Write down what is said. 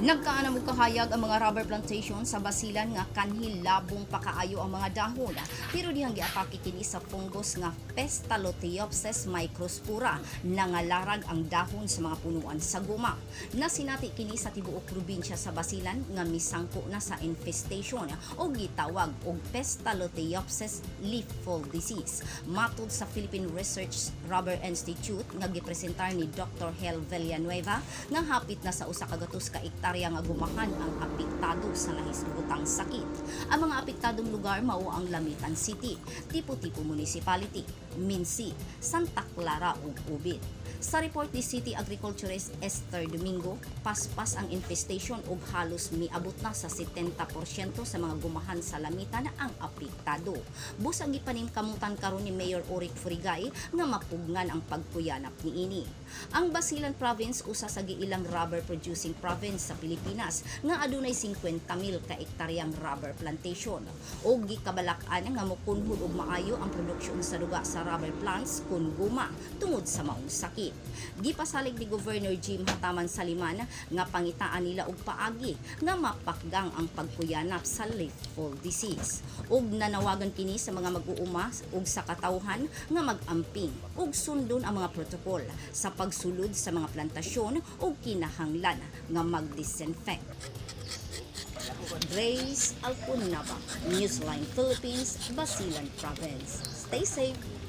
Nagkaanam og kahayag ang mga rubber plantation sa Basilan nga kanhi labong pa kaayo ang mga dahon. Pero dihang giatake kini sa fungus nga Pestalotiopsis microspora, nangalarag ang dahon sa mga punuan sa guma. Nasinati kini sa tibuok probinsya sa Basilan nga misangko na sa infestation o gitawag og Pestalotiopsis leaf fold disease. Matud sa Philippine Research Rubber Institute nga gipresentar ni Dr. Hel Villanueva nga hapit na sa 100 ka ektarya nga gumahan ang apektado sa nahisgutang sakit. Ang mga apektadong lugar mao ang Lamitan City, Tipo-Tipo Municipality, Minsi, Santa Clara ug Ubit. Sa report ni City Agriculturist Esther Domingo, paspas ang infestation ug halos miabot na sa 70% sa mga gumahan sa Lamitan ang apektado. Busag gipaningkamutan karon ni Mayor Oric Furigay nga mapugngan ang pagkuyanap niini. Ang Basilan Province usa sa giilang rubber producing province sa Pilipinas nga adunay 50,000 ka ektaryang rubber plantation. Og gikabalak-an nga mokunhod og maayo ang produksyon sa duga sa rubber plants kun guma tungod sa maong sakit. Gipasalig ni Governor Jim Hataman Saliman nga pangitaan nila og paagi nga mapakgang ang pagkuyanap sa leaf fold disease. Ug nanawagan kini sa mga mag-uuma ug sa katawhan nga mag-amping ug sundon ang mga protokol sa pagsulod sa mga plantasyon ug kinahanglan nga mag-disinfect. Grace Alconaba, Newsline Philippines, Basilan Province. Stay safe.